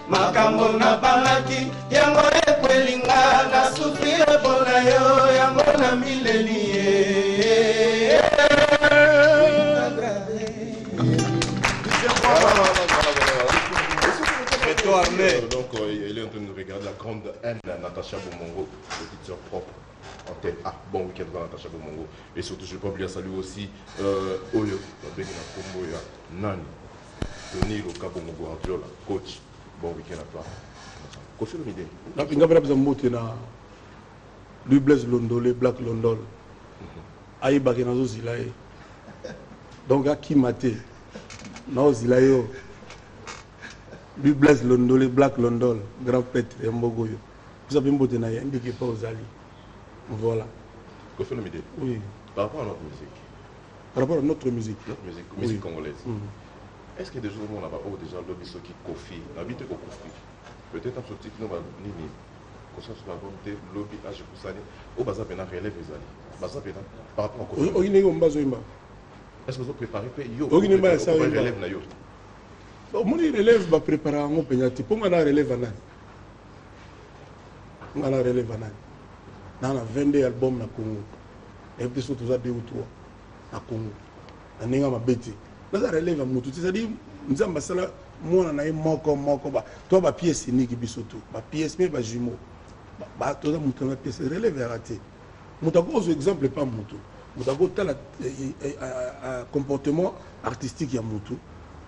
Speaker 5: Makambo nabangaki yango ekwelinga na sufire mpo na yo yango na mileli ye.
Speaker 3: Béton armé. Donc, il est en train de nous regarder la grande haine de Natacha Bomongo, petite sœur propre. En tête. Ah, bon week-end dans Natacha Bomongo. Et surtout, je ne vais pas oublier à saluer aussi Oyo, la Bengi na Kombo ya Nani, Tony Loka Bongo Guardiola, coach. Bon week-end à toi. Koffi Olomide.
Speaker 2: Nga mpe napesa mbote na Louis Blaise Londole, Black Londol. Ayebaki nazozila ye, donc akima te, naozila yo. Louis Blaise Londole, Black Londol, grand prêtre ya mboka oyo, pesa mpe mbote na ye ndiki epa ozali. Voilà.
Speaker 3: Koffi Olomide.
Speaker 2: Oui.
Speaker 3: Par rapport à notre musique.
Speaker 2: Par rapport à notre musique.
Speaker 3: Notre musique, musique congolaise. Est-ce que des jours on a oh, déjà lobi soki Koffi, na bite ko Koffi. Peut-être un petit no ba nini. Conscience ba bonté lobi âge kusani o baza pena relève ezali. Baza pena par rapport à Koffi.
Speaker 2: Oyineki omba azoyimba.
Speaker 3: Est-ce que vous préparez mpe yo?
Speaker 2: Oki nde mbala sa
Speaker 3: Préparer relève na yo.
Speaker 2: Omoni, relève baprépara yango mpenza te. Mpo nga na relève ya nani? Nga na relève ya nani? Naa na 22 album na Congo. Nayebi te soki toza 2 ou 3 na Congo. Na ndenge ya mabe te, naza relève ya motu te. C'est-à-dire, Nzambe asala mwana na ye moko moko, to bapièce unique. Biso to bapièce me bajumeau, toza moto na pièce. Relève yaka te. Moto akozwa exemple epa motu, moto akotala comportement artistique ya motu,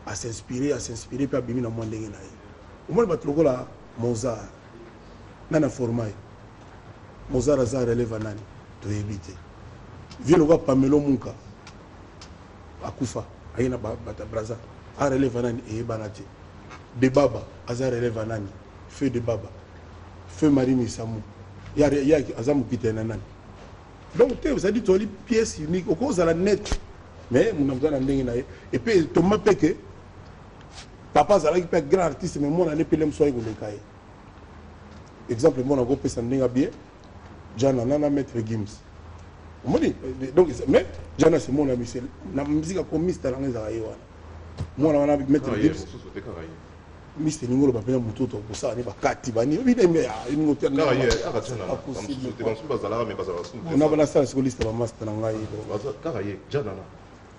Speaker 2: as'inspire, as'inspire mpe abimi na mwa ndenge na ye. Omoni bato lokola Mozart, nani aforma ye? Mozart aza relève ya nani? Toyebi te. Vie lokola Pamelo Muka, akufa, aye na bato ya Braza, arelève ya nani? Eyebana te. De Baba aza relève ya nani? Feu de Baba, feu Marie Misamu, ye aza mokitani na nani? Donc te, ozali, tozali pièce unique. Okozala net, mais moto aza na ndenge na ye. Et puis toma mpe ke papa azalaki mpe grand artiste, mais mwana ne mpe mosu aye koleka ye. Exemple, mwana akopesa ndenge abie Jana nana Maître Gims, omoni. Donc, mais Jana, c'est mon ami, c'est na musique akomista nanga, ezalaka ye wana, mwana wana Maître Gims.
Speaker 3: Mosusu te, kaka ye.
Speaker 2: Miste elingi oloba mpena motu oyo kosala ne bakati bani elingi.
Speaker 3: Kaka ye, kaka Jana. Bamosusu te, bamosusu bazalaka, mais bazalaka susu te.
Speaker 2: Nasala siko liste bamaster na ngai.
Speaker 3: Kaka ye Janana,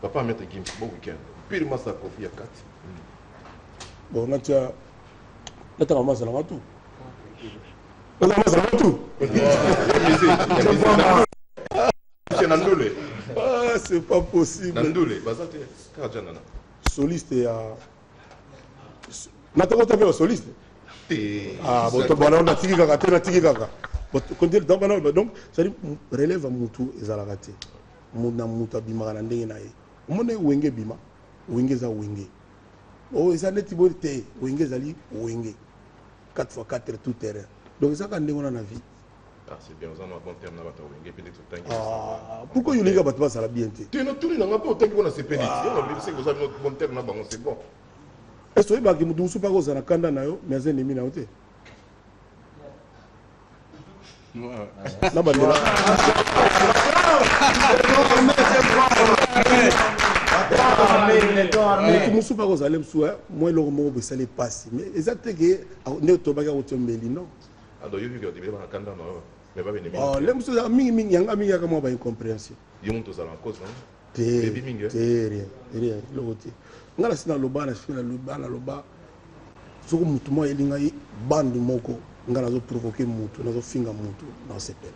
Speaker 3: papa Maître Gims. Bon week-end, pire masa Kofi ya kati.
Speaker 2: Bon, natia, natanga masa nanga tu, natanga masa nanga tu.
Speaker 3: Na ndule.
Speaker 2: Ah, c'est pas possible.
Speaker 3: Na ndule baza te, kaka Janana.
Speaker 2: Soliste ya natanga mpe basoliste.
Speaker 3: Te.
Speaker 2: Ah bon, bana natiki kaka te, natiki kaka. Donc, c'est-à-dire, relève ya mutu ezalaka te. Na mutu abimaka na ndenge na ye. Omoni, Wenge ebima, Wenge eza Wenge. Oyo eza neti boye te, Wenge ezali Wenge, 4 x 4, tout terrain. Donc ezaka ndenge wana na vie.
Speaker 3: Ah, c'est bien, oza na bon terme na bato ya Wenge mpe ndeti otangi.
Speaker 2: Ah, pourquoi yolinga bato bazala bien te?
Speaker 3: Te, natuni nanga mpe otangi mpona sepeli ti yo nalobi seke oza bon terme na bango, c'est bon.
Speaker 2: Est ce oyebaki motu mosusu mpaka ozala na kanda na yo, mais aza ennemi na yo te? Na bandela motu mosusu mpaka ozala mosusu mwa eloko moko boye esali epasi, mais eza te ke nde tobaki akotia mbeli, non.
Speaker 3: Ado yoki ke bana kanda na yo, mais babenemi.
Speaker 2: Le mosusu ezaka mingimingi yanga mingi yaka mwa baincompréhension.
Speaker 3: Yo moto ozala en cause?
Speaker 2: Te.
Speaker 3: Oyebi mingi, eh?
Speaker 2: Te, rien, rien, eloko te. Nga na si naloba, na si naloba, naloba soki motu moko ayeli ngai bande moko, ngai nazoprovoke motu, nazofinga motu, nasepela.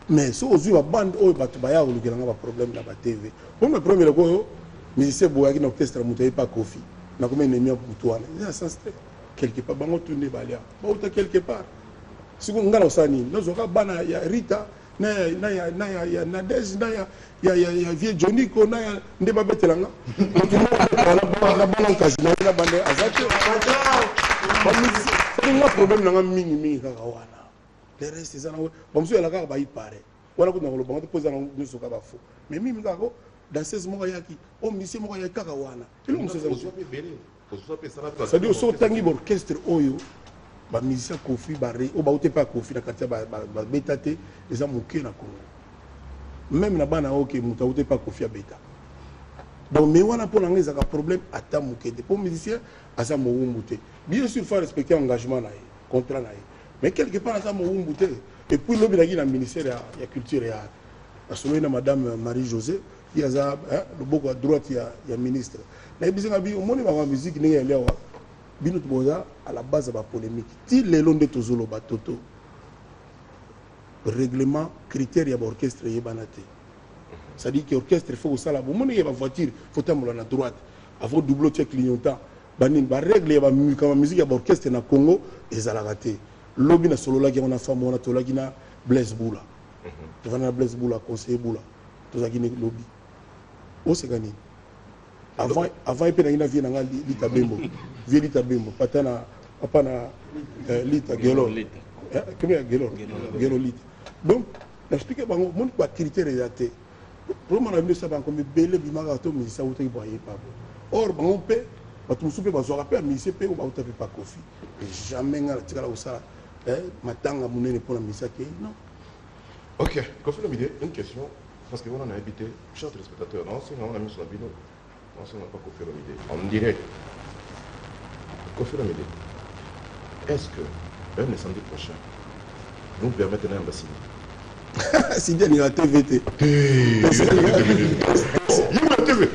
Speaker 2: Mais soki ozwi babande oyo bato baya kolukela nga baproblème na batv, po problème eloko oyo musicien boyaki na orchestre, moto ayebi pa Kofi, nakomi ennemi ya motu wana, eza na sens te. Quelque part bango tu nde balia, bauta quelque part. Siko ngai nakosala nini? Nazwaka bana ya Rita na ya na ya na ya ya Nadege na ya vieux Joniko na ya nde babetelanga motu moko na bana nkasi na ye na bande aza te. Bamusicien, nga problème nanga mingi mingi kaka wana. Le reste eza nango, bamosusu ezala kaka baipare wana kutu na koloba ngo te, mpo eza nango nyonso kaka bafaux. Mais mingi kaka ko danseuse moko ayaki, o musicien moko ayaki kaka wana, eloko mosusu eza.
Speaker 3: Ozwa mpe ebele, ozwa mpe esala mpe.
Speaker 2: C'est-à-dire, soki otangi baorchestre oyo bamusicien Kofi bare oyo bauti mpe ya Kofi na kati ya babeta te, eza moke na Congo. Même na bana oyo ke moto auti mpe ya Kofi abeta. Donc, mais wana mpo na ngai ezalaka problème ata moke te, mpo musicien aza mowumbu te. Bien sûr, faut respecter engagement na ye, contrat na ye, mais quelque part aza mowumbu te. Et puis lobi naki na ministère ya culture ya nasololi na madame Marie José, ye aza loboko ya droite ya ministre. Nayebisi nga bi omoni bango ya musique ndenge yali awa, bino boza à la base ya bapolémique ti lelo. Nde tozoloba toto règlement, critère ya baorchestre eyebana te. C'est-à-dire que orchestre faut kosala, bomoni ya bavoiture, faut tambola na droite avant double, otia clignotant, banini, barègle ya bamikama musique ya baorchestre na Congo ezalaka te. Lobi nasololaki yango na femme wana, tolaki na Blaise Bula, tovanda na Blaise Bula, conseiller Bula, tozalaki ne lobi. Oseka nini? Avant ye mpe nangi na vie na nga Lita Bembo, vie Lita Bembo, pata na papa na Lita Gelor. Combien ya Gelor, Gelo Lita. Donc naexplike bango, moni bacritère eza te. Problème na bino esa bango mibele ebimaka to musicien awutaki bo ayepa bo, or bango mpe bato mosusu mpe bazwaka mpe ya musicien mpe oyo bauta mpe pa Kofi. Jamais ngai natikala kosala matanga monene mpona musicien akei, non.
Speaker 3: Ok, Kofi Olomide, une question. Parce que wana nayebi te, chers téléspectateurs, naosenga wana miso na bino, naosenga pa Koffi Olomide en direct. Koffi Olomide, est-ce que même le samedi prochain, nous permettre na yamba Cindy?
Speaker 2: Cindy alingaka TV te.
Speaker 3: TV.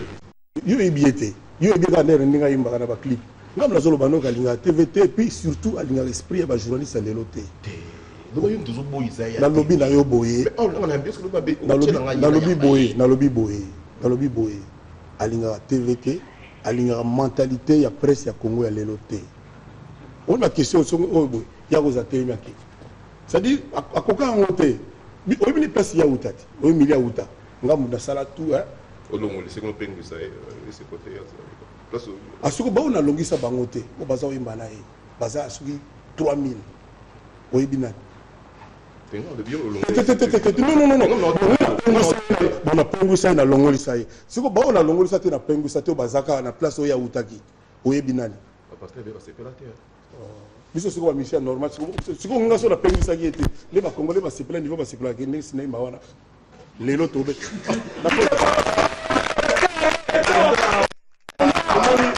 Speaker 2: Yo oyebi ye te. Yo oyebi kaka ndenge ndenge ayembaka na ba clip. Ngambo nazoloba noki alingaka TV te et puis surtout alingaka esprit ya ba journaliste ya lelo te. Nalobi na yo boye. Nalobi boye, nalobi boye, nalobi boye. Alingaka TV te, alingaka mentalité ya presse ya Congo ya lelo te. Oyo ba question oyo boye, ya kozala telemi ake. C'est-à-dire akoka yango te. Oyebi ni place ya uta te. Oyebi mili ya uta. Ngambo nasala tout hein.
Speaker 3: Olongoli seko pengisa ye eseko te place.
Speaker 2: Asoko ba nalongisa bango te. Bo baza oyemba na ye. Baza soki 3000. Oyebi nani? Non non non non. Bon napengwisa ye nalongolisa ye. Siko ba nalongolisa te napengwisa te bazaka na place oyo awutaki. Oyebi nani? Biso sikoyo bamisia normal sikoyo nga so napengisaki ye te nde bacongolais basepela niveau basepelaka ndenge sinayimba wana lelo tobe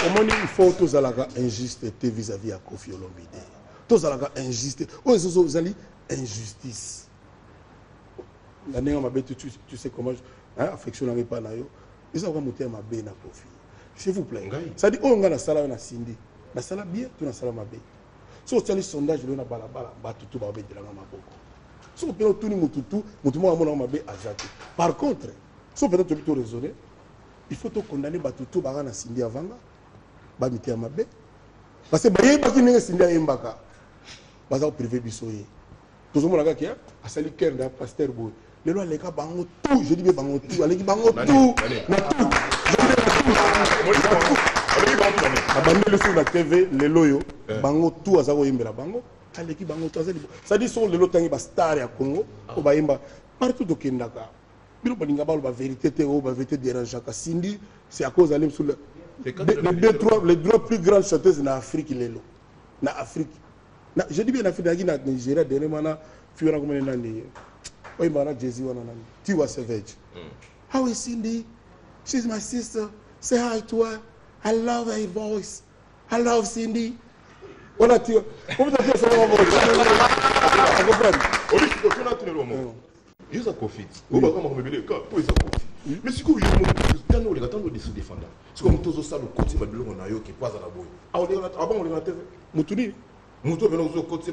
Speaker 2: omoni il faut tozalaka injuste te vis-à-vis ya Koffi Olomide. Tozalaka injuste oyo ezali injustice na ndenge mabe. Tu sais comment affection nanga epai na yo eza kaka motema mabe na Koffi. S'il vous plaît, c'est-à-dire oyo nga nasala yo na Cindy, nasala bien to nasala mabe? Soki otiali sondage lelo na balabala, bato tu baobetelanga maboko. Soki mpe otuni motu tu, motu moko amonaka mabe aza te. Par contre, soki peut-être tobi to raisonner, il faut tokondamner bato tu baka na Cindy avanga bamiteya mabe, parce que bayebaki ndenge Cindy ayembaka, baza koprive biso ye. Tozomona kaka asali cœur na pasteur boye, lelo aleka bango tout. Je dis bien bango tout, aleki bango tout na tout. Abandeli soki na TV lelo oyo, bango tout aza koyembela bango, aleki bango tout, aza libo. C'est-à-dire soki lelo otangi bastar ya Congo oyo bayemba partout, tokendaka bino balinga baloba vérité te, oyo bavérité dérangeaka. Cindy, c'est à cause ale mosusu les deux trois, les trois plus grandes chanteuses na Afrique lelo, na Afrique. Je dis bien na Afrique. Nayaki na Nigeria dernièrement na fi wana komene nani oyembaka na Jay-Z wana, nani, Tiwa Savage. "How is Cindy? She's my sister. Say hi to her. I love her voice. I love Cindy." Wana Tiwa komita Tiwa Savage, comprendre.
Speaker 3: Yo eza Koffi, oyo baza makambo ebele ka po eza Koffi, mais sikoyo yo moko tano oleka tano ode se défenda. Sikoyo moto ozosala okoti babiloko na yo ke po aza na boye, abanga oleka na TV.
Speaker 2: Motu nini?
Speaker 3: Moto oyo pena ozokoti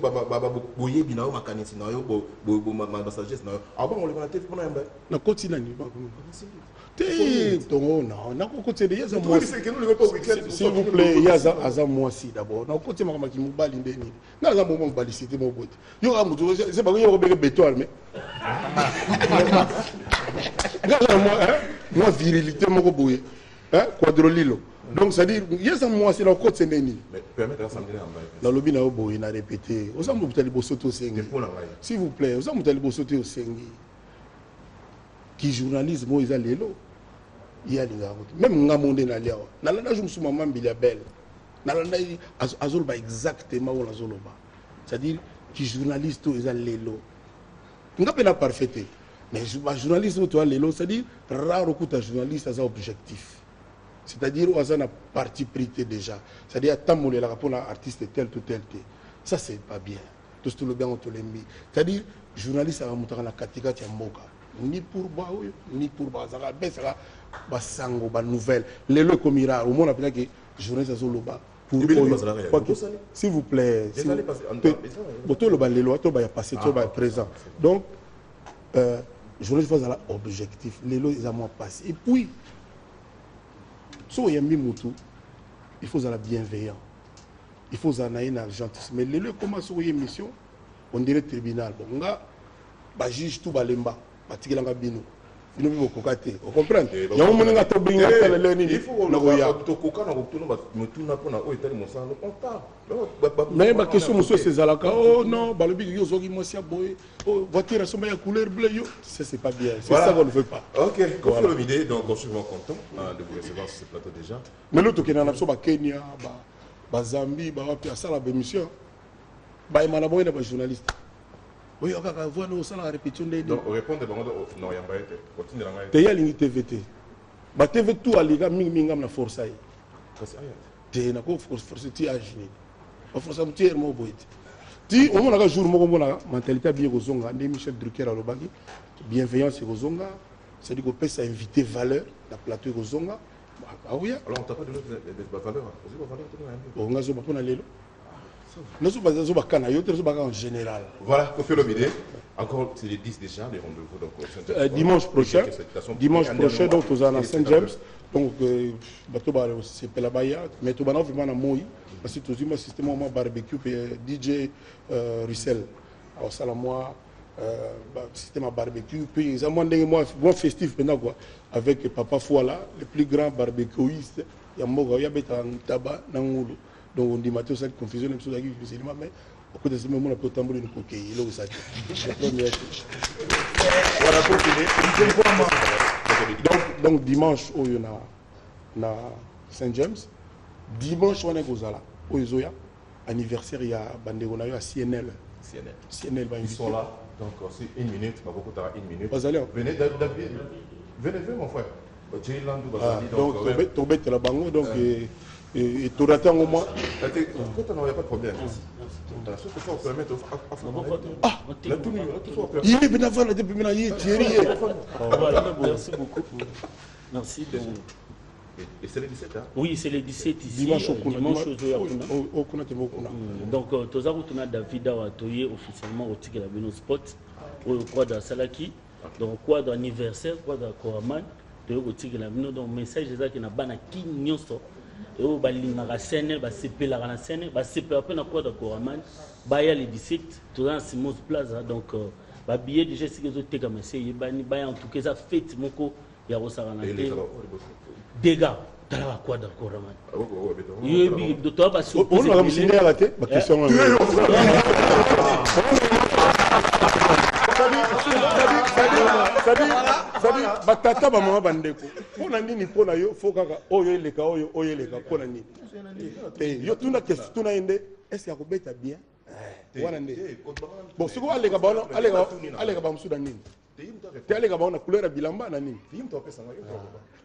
Speaker 3: boyebi na yo, makanisi na yo, basagesse na yo, abanga oleka na TV mpona yamba.
Speaker 2: Nakoti nani te? Tongo nakokoti ye aza mwasi, s'il vous plaît. Ye aza mwasi d'abord, nakoti makambo ya mobali nde nini? Nga naza momo mobalicité moko boye te. Yo kaka motu se bango ye bakobenge beto arme. Nga aza na mwa virilité moko boye, quadrolilo. Donc c'est à dire ye aza mwasi, nakokotisa nde nini? Nalobi na yo boye, na répété, oza moto ya liboso te osengi, s'il vous plaît, oza moto ya liboso te osengi ki journalisme oyo eza lelo. Ye alingaka yango te. Même nga mo nde nalia awa, nalanda jour mosusu mama Mbili ya Bele, nalanda azoloba exactement oyo nazoloba, c'est-à-dire ki journaliste oyo eza lelo. Nga mpe na parfait te, mais bajournaliste oyo toya lelo, c'est-à-dire rare okuta journaliste aza objectif, c'est-à-dire oyo aza na parti pris te déjà, c'est-à-dire atambolelaka mpona artiste tel to tel te. Ça, c'est pas bien. Tosi tolobi yango, tolembi. C'est-à-dire journaliste akamutaka na katikati ya mboka, ni pour ba oyo ni pour bazalaka, abesaka basango, banouvelle. Lelo ekomi rare omona mpenza ke journaliste azoloba pour oyo. S'il vous plaît, bo toloba lelo, toloba ya passé, toloba ya présent. Donc journaliste faut azala objectif. Lelo eza mwa passé. Et puis soki oyambi motu, il faut ozala bienveillant, il faut ozala na ye na gentillesse. Mais lelo ekoma soki oye émission, on dirait tribunal. Bon, nga bajuge tout balemba, batikelanga bino, bino mpe bokoka te, ocomprendre? Yango moninga tobringa tala lelo nini nakoya.
Speaker 3: Tokoka na kotuna motuna mpona oyo etali mosala, on parle.
Speaker 2: Mais baquestion mosusu ezalaka: "Oh non, balobi yo ozwaki mwasi ya boye, oh, voiture asomba ya couleur bleu yo." Ça, c'est pas bien, c'est ça qu'on ne veut pas.
Speaker 3: Ok, Koffi Olomide, donc je suis vraiment content, hein, de vous recevoir sur ce plateau déjà.
Speaker 2: Mais lelo tokendaka na biso bakenya, bazambie, bawapi, asala baémission, bayema na bango na bajournaliste. Oyo kaka voix no osalaka répétition nde.
Speaker 3: Donc répondre bango non yamba ye te, otindela ngai.
Speaker 2: Te, ye alingi TV te. Ba TV tout aleka mingi mingi, ngam na force ye.
Speaker 3: Kasi aya.
Speaker 2: Te, nako force ti age nini? Baforce ti heure moko boye te. Ti omonaka jour moko omonaka mentalité abiye kozonga nde Michel Drucker alobaki bienveillance ekozonga, c'est-à-dire kopesa invité valeur na plateau ekozonga, aoya.
Speaker 3: Alors on t'a pas donné des valeurs, ozwi ba valeur te na yambi.
Speaker 2: Onga zoba mpona lelo nazobaka na yo te, nazobaka en général.
Speaker 3: Voilà, Koffi Olomide. Encore, c'est les 10 déjà, les rendez-vous. Donc,
Speaker 2: dimanche prochain, dimanche prochain, donc tozala na Saint James. Donc bato basepela baya, mais tobanda vraiment na moi parce que tozwi mwa système mwa barbecue mpe DJ Russell aosala mwa système ya barbecue mpe eza mwa ndenge mwa festif mpenza quoi, avec Papa Fouala, le plus grand barbecuiste ya mboka oyo abetaka ntaba na ngulu. Donc ondima te, osali confusion na biso, ozalaki musulman, mais okota sima omona mpe otamboli nokokei eloko eza te.
Speaker 3: Voilà, pour finir.
Speaker 2: Donc dimanche oyo na Saint James, dimanche wana ekozala oyo ezoya anniversaire ya bandeko na yo ya CNL.
Speaker 3: CNL.
Speaker 2: CNL.
Speaker 3: Ils sont là. Donc, c'est une minute. Beaucoup tard, une minute.
Speaker 2: Bazali awa.
Speaker 3: Venez, David. Venez, venez, mon frère. Jay Landou, Bazali.
Speaker 2: Donc tobetela bango, donc etorate yango mwa.
Speaker 3: Quand on n'y a pas de problème. Sauf que ça, on peut mettre.
Speaker 2: Ah, ye mpena vanda te pembe na ye Thierry ye.
Speaker 7: Voilà, merci beaucoup. Merci. Donc,
Speaker 3: Et c'est le 17, hein?
Speaker 7: Oui, c'est le 17 ici.
Speaker 2: Dimanche okuna.
Speaker 7: Dimanche ozoya kuna.
Speaker 2: Okuna te, okuna.
Speaker 7: Donc toza kotuna David awa, toye officiellement kotikela bino spot oyo Quadra asalaki. Donc Quadra anniversaire, Quadra Koraman, toye kotikela bino. Donc message ezalaki na bana ki nyonso oyo balingaka scène, basepelaka na scène, basepelaka mpe na Quadra Koraman, baya le 17, toza na Simos Plaza. Donc babillet déjà esika ezotekama esi eyebani, baya. En tout cas eza fête moko ya kosakana te. Dégâts tala ba Quadra Koraman, yoyebi toa basurprise.
Speaker 2: Olaka mosinde yaka te baquestion wana. Batata, bamama, bandeko, mpo na nini? Mpo na yo fo kaka oyo eleka, oyo oyo eleka, mpo na nini te? Yo tuna question, tuna ye nde est ce akobeta bien wana nde. Bon, sikoyo aleka bawana, aleka bamosusu na nini te? Aleka bango na couleur ya bilamba na nini?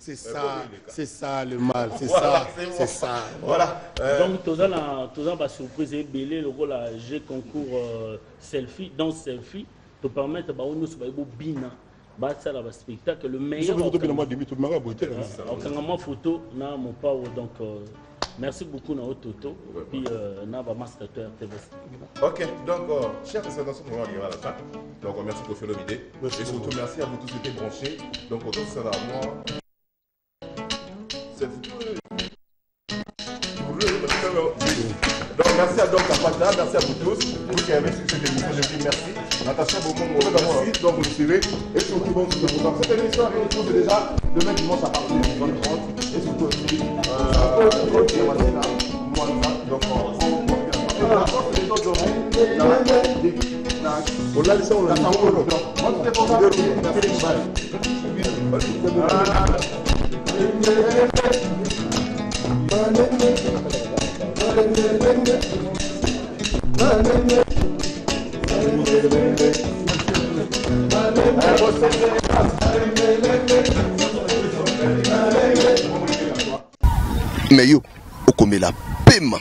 Speaker 2: C'est ça, c'est ça le mal, c'est ça, c'est ça.
Speaker 3: Voilà.
Speaker 7: Donc toza na basurprise ebele lokola jeu concours selfie, danse selfie, topermettre bango nyonso baye bobina, basala baspectacle, le meilleur.
Speaker 2: Tobina mwa demi, tobimaka boye te.
Speaker 7: Okanga mwa photo na mopao. Donc merci beaucoup na ototo puis na bamaster to RTVS.
Speaker 3: Ok, donc, chers téléspectateurs, on va arriver à la fin. Donc, merci Koffi Olomide.
Speaker 2: Merci
Speaker 3: Et surtout, merci à vous tous qui étiez branchés. Donc, autant ça va, moi. C'est Donc, merci à Doc Apata, merci à vous tous. Vous qui avez suivi cette émission, je vous dis merci. Natacha Beaumont, merci. Donc, vous nous suivez. Et surtout, bon, c'est pour cette émission arrive déjà demain dimanche à partir de 20h30. Et surtout aussi, donc, on
Speaker 2: olalisa.
Speaker 1: Mais yo okomela pema.